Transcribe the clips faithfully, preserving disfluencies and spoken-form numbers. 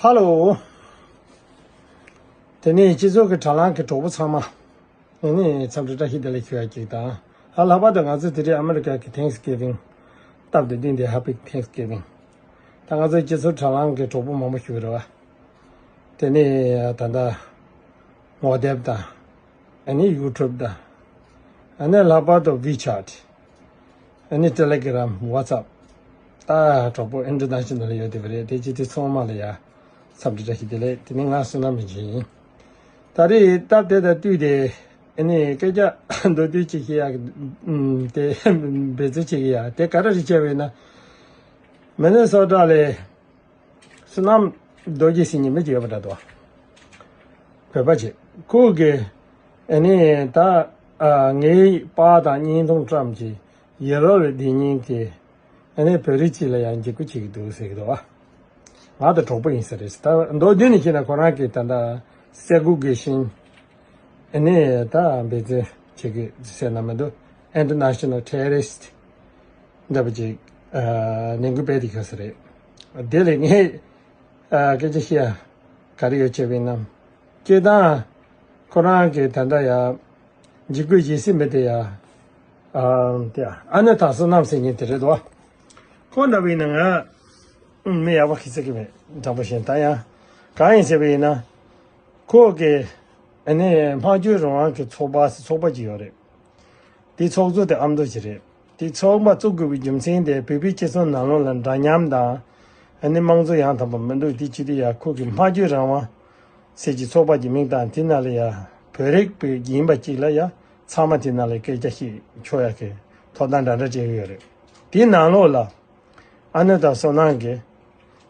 ཧ་ལོ། དེ་ནས་སྤྱི་ཚོགས་ཀྱི་དྲ་ལམ་གྱི་གྲོགས་པོ་ཚང་མ། ཨ་ནི་འཚམས་འདྲི་བཀྲ་ཤིས་བདེ་ལེགས་ཞུ་ཡ་གཅིག་དང་། ཨ་ལྷག་པར་དུ་ང་ཚོ་དེ་རིང་ཨ་མི་རི་ཀ་གི་ཐེངས་གིབ་ཝིང་སྟབས་བདེ་ལྡན་དེ་ཧེ་པི་ཐེངས་གིབ་ཝིང་། ད་ང་ཚོ་སྤྱི་ཚོགས་དྲ་ལམ་གྱི་གྲོགས་པོ་མང་པོ་ཞིག་རེད་བ། དེ་ནས་ད་ལྟ་ངོ་དེབ་དང་། ཨ་ནི་ཡུ་ཊུབ་དང་། ཨ་ནི་ལྷག་པར་དུ་ཝི་ཆེ་ཊི། ཨ་ནི་ཊེ་ལེ་གྷི་རམ། ཝ་ཙེབ། ད་གྲོགས་པོ་ཨིན་ཊར་ནེ་ཤ་ནལ་ཡོད་དེ་བ་རེད། དེ་ཅི་དེ་ཚང་མ་ལ་ཡ་འཚམས་འདྲི་བཀྲ་ཤིས་བདེ་ལེགས། དེ་ནི་ང་བསོད་ནམས་རིན་ཆེན་ཡིན། ད་རེས་སྟབས་བདེ་དང་བསྟུན་ཏེ་ཨ་ནི་སྐད་ཆ་མདོར་བསྡུས་ཅིག་བཤད་ཡག་དེ་འབད་རྩོལ་བྱེད་ཀྱི་ཡ། དེ་ག་རེ་རེད་བྱས་པས་ན། མི་ནི་སོ་ཊ་ལས་བསོད་ནམས་རྡོ་རྗེ་ཟེར་མཁན་མི་ཅིག་ཡོད་པ་འདྲ་འདུག་བོད་པ་ཅིག་ཁོ་གིས་ཨ་ནི་ད་ཨ་ངའི་པཱ་དང་བརྙན་ཐུང་བཀྲམ་གྱིས་ཡུ་རོབ་ལ་བསྡད་མཁན་གྱི་ཨ་ནི་བོད་རིགས་ཅིག་ལ་ཡང་འཇིགས་སྐུལ་བྱེད་ཀྱི་འདུག་ཟེར་གྱི་འདུག་ང་དང་གྲོགས་པོ་ཡིན་ས་རེད། ད་མདོར་བསྡུས་ནས་བཤད་ན་ཁོ་རང་གིས་ད་ལྟ་གསར་འགོད་དགེ་བཤེས་ཨ་ནི་ད་འབད་བརྩོན་བྱེད་ཀྱི་ཟེར་ན་མི་འདུག International Terrorist འདྲ་པོ་ཅིག་ཨ་ནན་སྐུལ་སྤེལ་ཏེ་ཁྱོད་ས་རེད། དེ་ལས་ངས་ཨ་སྐད་ཆ་བཤད་ཡ་ག་རེ་ཡོད་བྱས་པ་ཡིན་ནམ། སྤྱིར་བཏང་ཁོ་རང་གིས་ད་ལྟ་ཡ་འཇིགས་སྐུལ་བྱེད་སྲིད་མི་དེ་ཡ་ཨ་དེ་ཨ་ནི་ད་བསོད་ནམས་ཟེར་མཁན་དེ་རེད་དོ། ཁོ་འདྲ་པོ་ཡིན་ན་ང་མི་ཡག་པོ་ཤེས་ས་གི་མེད། དྲང་པོ་བཤད་ན་ད་ཡང་གང་ཡིན་ཟེར་བ་ཡིན་ན། ཁོ་གི་ཨ་ནི་སྨྲ་བརྗོད་རང་དབང་གི་ཚོགས་པ་ཚོགས་པ་ཅིག་ཡོད་རེད། དེ་ཚོགས་གཙོ་དེ་ཨ་མདོ་ཞིག་རེད། དེ་ཚོགས་པ་བཙུགས་དགོས་པའི་རྒྱུ་མཚན་དེ་བོད་པའི་སྤྱི་ཚོགས་ནང་ལོགས་ལ་འདྲ་མཉམ་དང་། ཨ་ནི་དམངས་གཙོ་ཡང་དག་པ་མི་འདུག་དེ་ཅི་སྟེ་ཡ་ཁོ་གི་སྨྲ་བརྗོད་རང་དབང་ཟེར་གྱི་ཚོགས་པ་གྱི་མིང་དང་དེ་ནང་ལ་ཡ་བོད་རིགས་པའི་ཡིན་པ་གཅིག་ལ་ཡ་ཚང་མ་དེ་ནང་ལ་སྐད་ཆ་བཤད་ཆོག་ཡ་གི་ཐོབ་ཐང་འདྲ་འདྲ་སྤྲད་ཀྱི་ཡོད་རེད། དེའི་ནང་ལོགས་ལ། ཨ་ནེ་དང་བསོད་ནམས་ཀྱིས་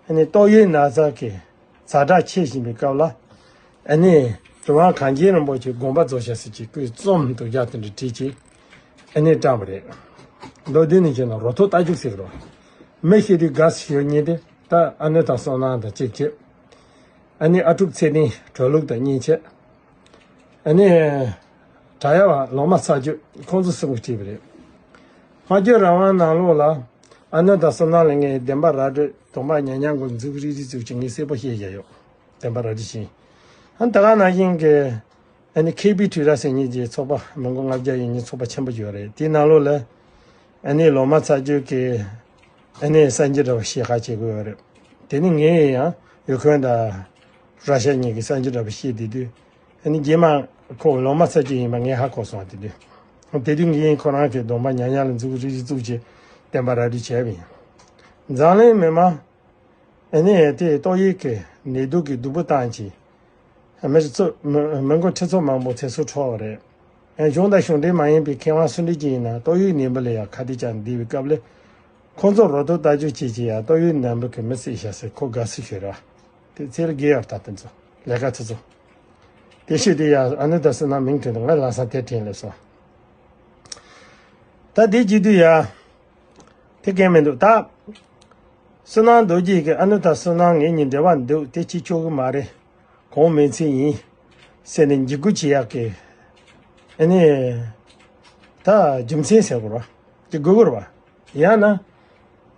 ཨ་ནི་ཏོག་དབྱིབས་ན་ཚ་གི་ཛ་དྲག་ཆེ་བཞིན་པའི་སྐབས་ལ། ཨ་ནི་གྲུབ་དབང་གངས་ཅན་རིན་པོ་ཆེ་དགོངས་པ་རྫོགས་ཤག་ཟེར་གྱི་སྐུའི་རྩོམ་སྡུག་ཅག་དེ་འདྲ་བྲིས་ཀྱིས་ཨ་ནི་བཀྲམ་པ་རེད། མདོར་བསྡུས་ནས་བཤད་ན་རོ་ཐོག་རྟ་རྒྱུག་ཟེར་རོ། མི་ཤི་དུས་དགའ་སུ་ཡོད་ཉེ་དེ་ད་ཨ་ནེ་དང་བསོད་ནམས་དང་གཅིག་བྱས། ཨ་ནི་ཨ་ཕྲུག་ཚེ་བརྟན་གྲོལ་ལུགས་དང་གཉིས་བྱས། ཨ་ནི། དྲ་ཡག་པ་ལོ་མ་ཚ་རྒྱུད་ཁོང་ཚོ་གསུམ་གྱིས་བྲིས་པ་རེད། སྨྲ་བརྗོད་རང་དབང་ནང་ལོགས་ལ། ཨ་ནེ་དང་བསོད་ནམས་ལ་ངས་བདེན་པ་ར་སྤྲོད་གདོང་པ་ཉག་ཉག་མགོ་འཛུགས་རིག་རིག་བཙུགས་ཀྱི་ངས་གསལ་པོ་བཤད་བཞག་ཡོད། བདེན་པ་ར་སྤྲོད་བྱས། ཨ་ནི་ད་ག་ནང་བཞིན་གྱི། ཨ་ནི་ཁེ་པི་ཊི་ར་ཟེར་མཁན་གྱི་ཚོགས་པ་མི་མགོ་ལྔ་བརྒྱ་ཡིན་མཁན་ཚོགས་པ་ཆེན་པོ་ཡོད་རེད། དེའི་ནང་ལོགས་ལ། ཨ་ནི་ལོ་མ་ཚ་རྒྱུད་ཀྱི། ཨ་ནི་གསར་འགྱུར་འདྲ་པོ་བཤད་ཁག་བྱེད་དགོས་ཡོད་རེད། དེ་ནི་ངས་ཡང་ཡུ་ཁུ་རེན་དང་ར་ཤ་གཉིས་ཀྱི་གསར་འགྱུར་འདྲ་པོ་བཤད་བསྡད་དུས། ཨ་ནི་རྗེས་མ་ཁོ་ལོ་མ་ཚ་རྒྱུད་ཡིན་པ་ངས་ཧ་གོ་སོང་བ་དེ་དུས། དེ་དུས་ངས་ཁོ་རང་གི་གདོང་པ་ཉག་ཉག་ལ་འཛུགས་རིག་རིག་བཙུགས་བྱས་བདེན་པ་ར་སྤྲོད་བྱས་པ་ཡིན། འཛམ་གླིང་མི་མང་། ཨ་ནི་དེ་ཏོག་དབྱིབས་ཀྱི་ནད་དུག་གི་སྡུག་པོ་བཏང་བྱས། མི་ཚོ་མི་མི་མགོ་ཁྲི་ཚོ་མང་པོ་ཚེ་སྲོག་འཕྲོག་པ་རེད། ཨ་གཞུང་དང་གཞུང་འབྲེལ་མ་ཡིན་པའི་མཁས་དབང་སུ་འདྲ་ཅིག་ཡིན་ན་ཏོག་དབྱིབས་ནད་འབུ་ལ་ཡང་ཁ་གཏད་བཅག་བསྡད་པའི་སྐབས་ལ། ཁོང་ཚོ་རོ་ཐོག་རྟ་རྒྱུག་བྱེད་ཀྱི་ཡ་ཏོག་དབྱིབས་ནད་འབུ་གི་མི་བསད་ཤག་ཟེར་ཁོ་དགའ་བསུ་ཞུས་ར། དེ་ཚེ་ལ་དགེ་ཡོད་ད་དེ་ཚོ་ལས་ཀ་དེ་ཚོ། དེ་ཤེས་དེ་ཡ་ཨ་ནེ་དང་བསོད་ནམས་མིང་དྲན་དུས་ང་ལམ་སང་དེ་དྲན་སླེབས་སོང་། ད་དེ་བྱེད་དུས་ཡ། དེ་གང་མི་འདུག་ད། བསོད་ནམས་རྡོ་རྗེ་གིས་ཨ་ནེ་དང་བསོད་ནམས་ངེད་གཉིས་འབྲེལ་བ་འདུག་དེ་བྱེད་ཆོག་གི་མ་རེད། གོང་མིང་ཚིག་ཡིན། ཟེར་ནས་འཇིགས་སྐུལ་བྱེད་ཡག་གི། ཨ་ནི། ད་རྒྱུ་མཚན་ཟེར་དགོས་ར། ཅིག་དགོས་དགོས་ར་བ། ཡང་ན།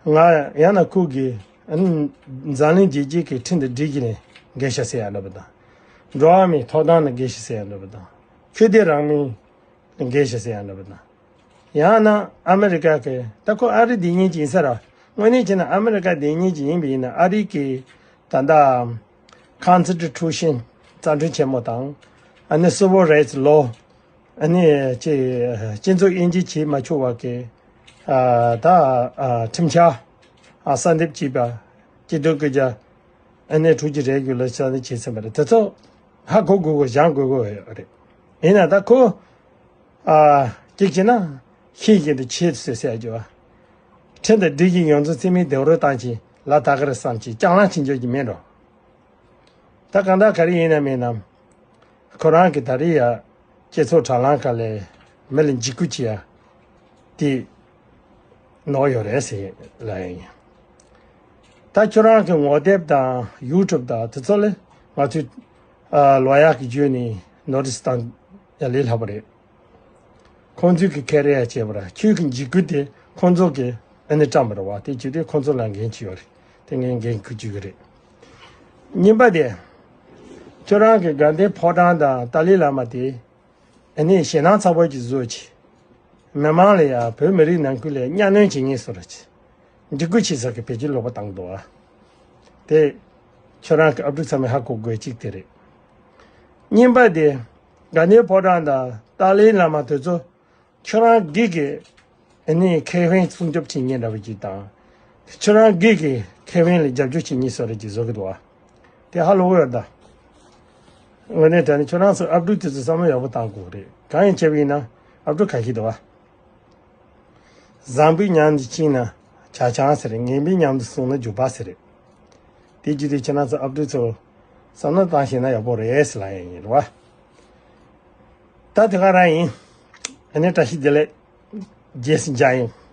ང་ཡང་ན་ཁོ་གིས་ཨ་ནི་འཛམ་གླིང་རྒྱལ་སྤྱི་གི་ཁྲིམས་དང་སྒྲིག་གཞི་ནས་འགལ་ཤག་ཟེར་ཡག་འདྲ་པོ་དང་། འགྲོ་བ་མིའི་ཐོབ་ཐང་ནས་འགལ་ཤག་ཟེར་ཡག་འདྲ་པོ་དང་། ཆོས་དད་རང་མོས་ནས་འགལ་ཤག་ཟེར་ཡག་འདྲ་པོ་དང་། ཡང་ན་ཨ་མི་རི་ཀ་གི་ད་ཁོ་ཨ་རི་བསྡད་མཁན་ཅིག་ཡིན་ས་ར། དངོས་གནས་བྱས་ན་ཨ་མི་རི་ཀ་བསྡད་མཁན་ཅིག་ཡིན་པ་ཡིན་ན་ཨ་རི་གི་ད་ལྟ་Constitution རྩ་ཁྲིམས་ཆེན་མོ་དང་། ཨ་ནི་Civil Rights Law ཨ་ནི་ཅི་སྤྱི་ཚོགས་དབྱེ་འབྱེད་བྱེད་མ་ཆོག་པ་གི་ཨ་ད་ཨ་ཁྲིམས་འཆར་ཨ་གསར་འདེབས་བྱས་པ་སྤྱི་ཟླ་དགུ་བརྒྱ་ཨ་ནི་དྲུག་ཅུ་རེ་དགུ་ལ་གསར་འདེབས་བྱས་ཟིན་པ་རེད། དེ་ཚོ་ཧ་གོ་དགོས་དགོས་སྦྱང་དགོས་དགོས་རེད། ཡིན་ན་ད་ཁོ། ཨ། གཅིག་བྱས་ན། ཤེས་བཞིན་དུ་ཆེད་དུ་ཟེར་ཟེར་རྒྱུ། ཁྲིམས་དང་སྒྲིག་གཞི་ཡོངས་རྫོགས་རྩིས་མེད་རྡོག་རོལ་བཏང་བྱས་ལ་ད་ག་རེ་བསམ་བྱས་རྐྱང་ལངས་བྱེད་འཇོག་གི་མེད་འགྲོ། ད་གང་ལྟར་ག་རེ་ཡིན་ན་མིན་ན། ཁོ་རང་གི་ད་རེས་ཡ། སྤྱི་ཚོགས་དྲ་ལམ་ཁག་ལས་མི་ལ་འཇིགས་སྐུལ་བྱེད་ཡ། དེ། ནོར་ཡོད་རེད་ཟེར་ལབ་ཡ་ཡིན། ད་ཁྱོད་རང་གི་ངོ་དེབ་དང་ཡུ་ཊུབ་དང་དེ་ཚོ་ལས་ང་ཚོས་ཨ་ལོ་ཡག་གི་བརྒྱུད་ནས་ནོ་ཊིས་བཏང་ཡ་ལས་སླ་པོ་རེད། ཁོང་ཚོས་ཀྱི་ཁེ་རེ་ཡ་བྱས་པ་ར་ཁྱོད་ཀྱི་འཇིགས་སྐུལ་དེ་ཁོང་ཚོ་གི་ཨ་ནི་བཀྲམ་པ་རེད་བ། དེ་བྱས་དུས་ཁོང་ཚོ་ལ་འགན་ཅིག་ཡོད་རེད། དེ་ངས་འགན་འཁུར་རྒྱུ་གི་རེད། གཉིས་པ་དེ། ཁྱོད་རང་གི་དགའ་ལྡན་ཕོ་བྲང་དང་ཏཱ་ལའི་བླ་མ་དེ། ཨ་ནི་ཞེད་སྣང་ཚ་པོ་ཅིག་བཟོས་ཅིག་མི་མང་ལ་ཡང་བོད་མི་རིགས་ནང་ཁུལ་ལ་གཉའ་གནོན་བྱེད་ཉེན་བཟོ་ར་ཅིག་འཇིགས་སྐུལ་བྱེད་ས་གི་བེད་སྤྱོད་ལོག་པ་བཏང་འདུག་ཨ། དེ། ཁྱོད་རང་གི་ཨབ་ཕྲུག་ཚང་མས་ཧ་གོ་དགོས་གཅིག་དེ་རེད། གཉིས་པ་དེ། དགའ་ལྡན་ཕོ་བྲང་དང་ཏཱ་ལའི་བླ་མ་དེ་ཚོ། ཁྱོད་རང་སྒེར་གྱི་ཨ་ནི་ཁེ་ཕན་སྲུང་སྐྱོབ་བྱེད་མཁན་འདྲ་བོ་ཅིག་དང་། ཁྱོད་རང་སྒེར་གྱི་ཁེ་ཕན་ལ་རྒྱབ་སྐྱོར་བྱེད་མཁན་བཟོ་འདྲ་ཅིག་བཟོ་གི་འདུག་བ། དེ་ཧ་ལོ་གི་ཡོད་ད། དངོས་གནས་དྲང་གནས་ཁྱོད་རང་ཚོ་ཨབ་ཕྲུག་དེ་ཚོ་བསམ་བློ་ཡག་པོ་བཏང་དགོས་རེད། གང་ཡིན་བྱས་པ་ཡིན་ན་ཨབ་ཕྲུག་ག་ཤེད་འདུག་བ། བཟང་པོའི་མཉམ་དུ་ཕྱིན་ན་ཇ་ཆང་ཟེར། ངན་པའི་མཉམ་དུ་སོང་ན་རྒྱུག་པ་ཟེར། དེ་བརྒྱུད་དེ་ཁྱེད་རང་ཚོ་ཨབ་ཕྲུག་ཚོ་བསམ་བློ་བཏང་ཤེས་ན་ཡག་པོ་རེད་ཟེར་ལབ་ཡ་ཡིན་རེད་བ། ད་དེ་ག་རང་ཡིན། ཨ་ནི་བཀྲ་ཤིས་བདེ་ལེགས། རྗེས་སུ་མཇལ་ཡོང་།